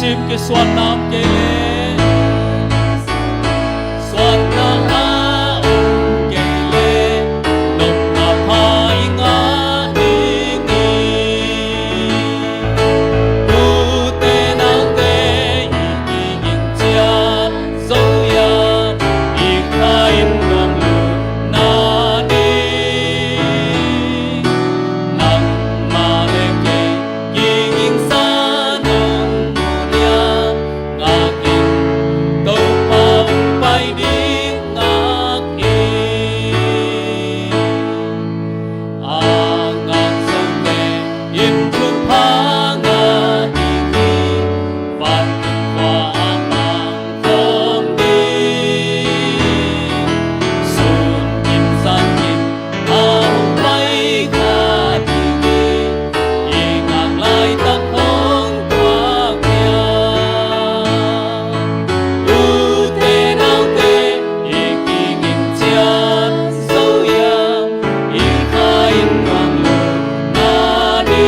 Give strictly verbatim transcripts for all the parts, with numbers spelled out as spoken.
Lim kisuan nam kei leh, suan na a om kei leh, nopna pha i ngah ding hi. Ute naute, i kiging ciat zo hiam? I kha in nuam lut nading, nangmah le kei kigingsa nong mu hiam? Ngak in, Topa hong pai ding ngak hi. A ngak zote in thupha ngah ding hi. Vantung khua a pang khawm ding, sun kim zan kim a hong pai kha ding hi. I ngak laitak hong tuak hiam? Ute naute, i kiging ciat zo hiam? I kha in nuam lut nading,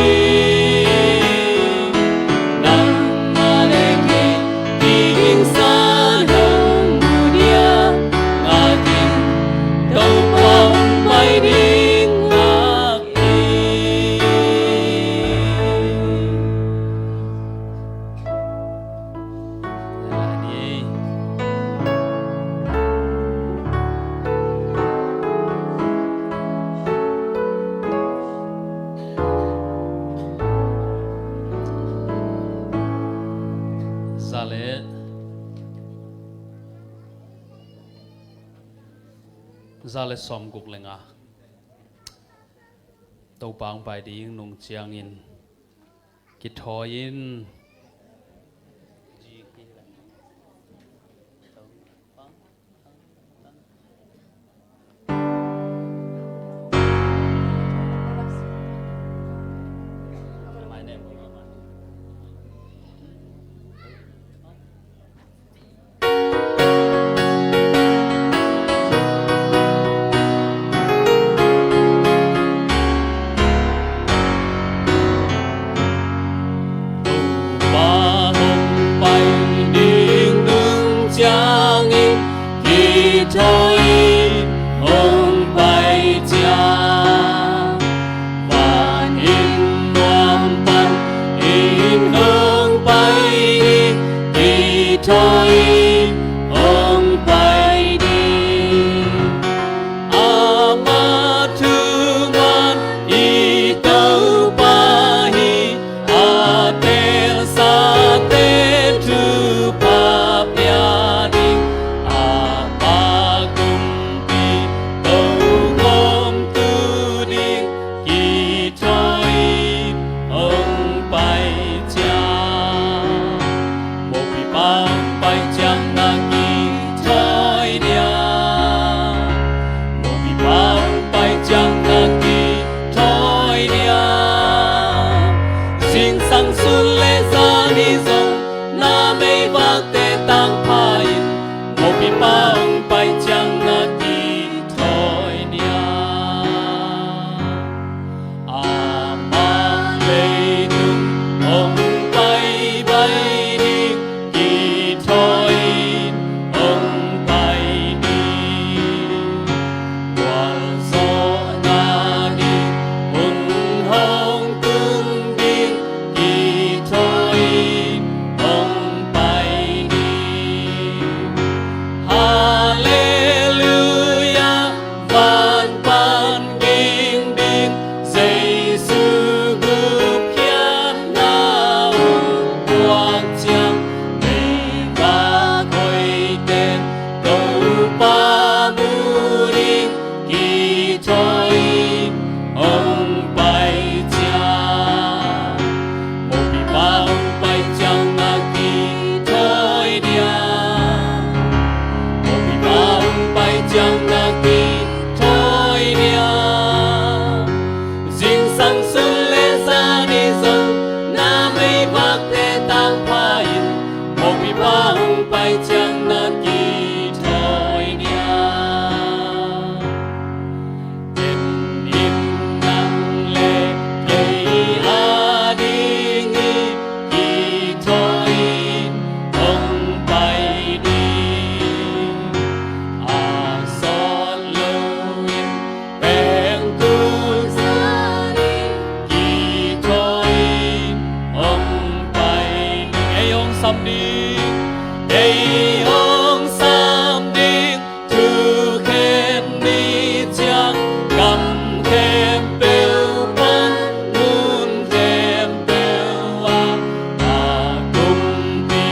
nangmah le kei kigingsa nong mu hiam? Ngak in, Topa hong pai ding ngak hi. Za le, za le sawmguk le nga. Topa hong pai ding nung ciangin kithawi in. ding, ei hong sam ding, thu khen ni ciang, gam khempeuh pan, mun khempeuh ah, a kumpi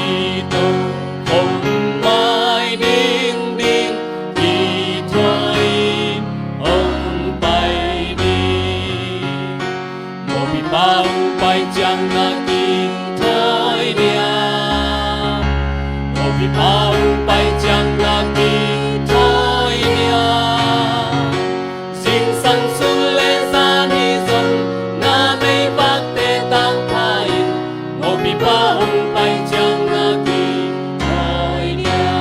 Topa hong mai ding ding, kithuah in hong pai ding. Mawhpipa hong pai ciangin ah kithawi niam. Mawhpipa hong pai ciangin ah kithawi niam. Zingsang sun le zan hi zong, na meivakte tang pha in, mawhpipa hong pai ciangin ah kithawi niam.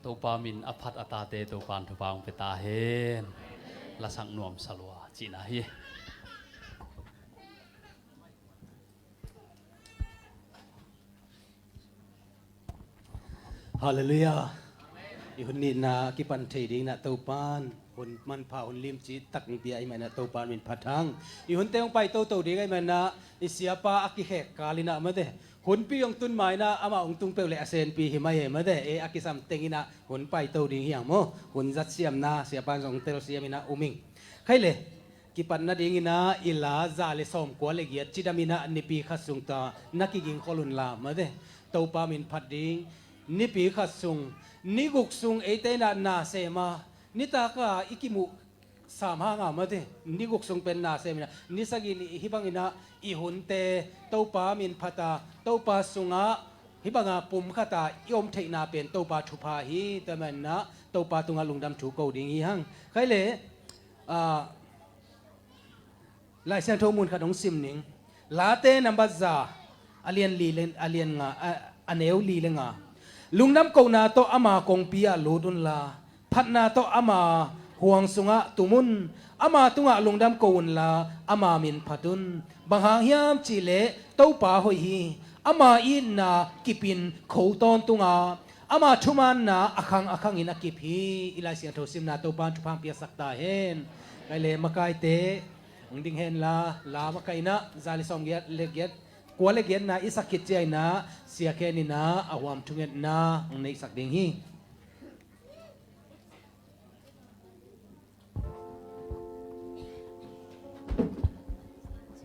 Topa min a phat a tate Topa in thupha hong pia ta hen. Lasak nuam sa lua cihna hi. Halleluiah. I hun nihna kipan thei dingin ah Topa in hun manpha, hun limci tak hong pia ahih manin ah Topa min phat hang. I hunte hong pai toto ding ahih manin ah i siapa a kikhek kal in ah mate, hunpi hong tun ma in ah amah hong tung peuh leh a senpi hi mai e mate, e a kisam teng in ah hun paito ding hi hang maw. Hun zat siamna siapa in zong telsiam in ah um ing. Khai le, kipat nadingin ah i la za le sawmkua le giat cidam in ah nipi khat sung ta na kigingkhol un la mate. Topa min phat ding, nipi khat sung, ni guk sung eite in ah na sem a, nitak a i kimuh sam hang a mate, ni guk sung pen na sem in ah, ni sagih ni hih bangin ah i hunte Topa min phat a, Topa sungah hih banga pum khat a i om theihna pen Topa thupha hi. Tua ahih manin ah Topa tungah lungdam thu ko ding hi hang. Khai le, ah, Lai Siangtho mun khat hong sim ning. Late nambat za, a lian li le, a lian nga, a, a neu li le nga. Lungdam kohna tawh ama kongpi ah lut un la, phatna tawh ama huang sungah tum un. Ama tungah lungdam ko un la, ama min phat un. Bang hang hiam cih leh Topa hoih hi. Ama itna kip in kho tawntung a, ama thumanna a khang a khangin a kip hi. I Lai Siangtho simna Topa in thupha hong piasak ta hen. Khai le, makaite hong ding hen la, la makaihna za le sawmgiat le giat, kua le giatna i sak khit ciangin ah Sia Khen in ah a huam thungetna hong neihsak ding hi.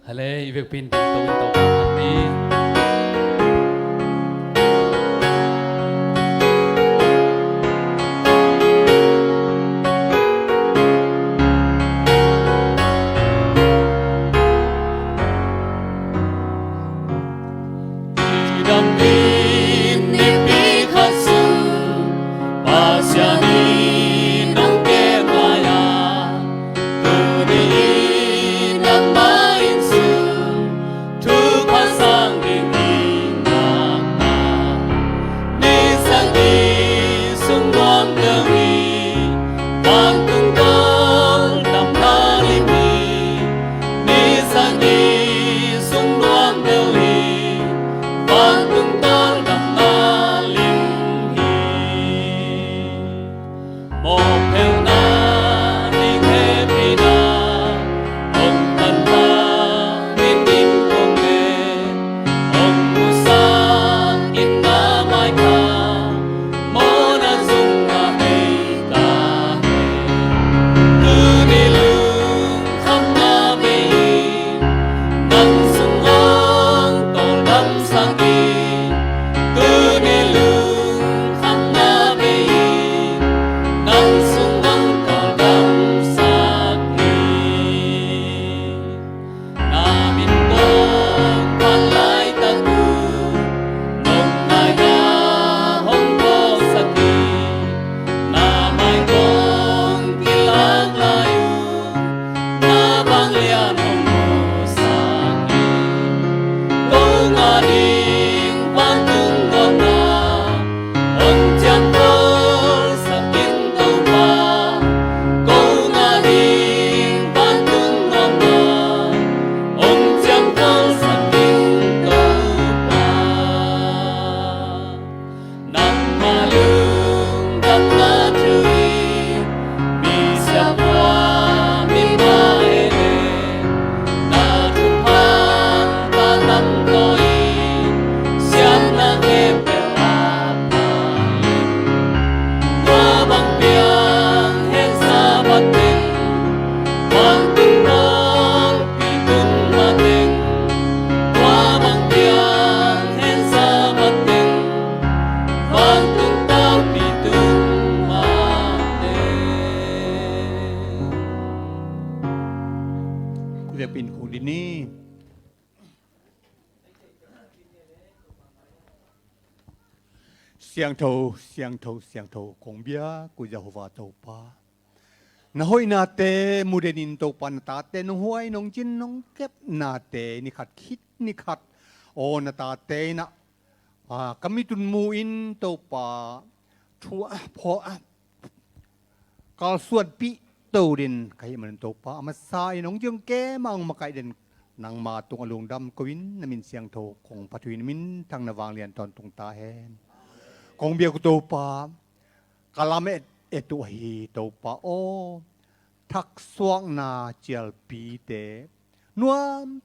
Hale, i vekpi in ding tawh in tawh kan ni. Cidam in nipi khat sung, Pasian in hong kem lai-a, tuni in nangmah inn sung thupha sang ding i ngakna, ni sagih sung nuam deuh hi, vantung tawldamna lim hi. Ni sagih sung nuam deuh hi, vantung tawldamna lim hi. Mawhphelna ding hehpihna, hong tanpha ding innkuan le, hong musak inn a mai kha, mawhna zung a bei ta hen. Tuni lungkhamna bei in, Siangtho, siangtho, siangtho, kong biak uh Jehovah Topa. Na hoihnate mudenin Topa, na tate nong huai, nong cin, nong kepnate nikhat khit nikhat, aw, na tate in ah, ah, ka mit un mu-in Topa, thu a phaw a kalsuanpih to den ka hih manin Topa, a masa in hong ciong kei mah hong makaih den nangma tungah lungdam ko-in, na min siangtho kong phat uh hi, na minthang na vanglian tawntung ta hen. Kong biak uh Topa, ka lamet et uh ahi Topa aw, thaksuakna cialpite nuam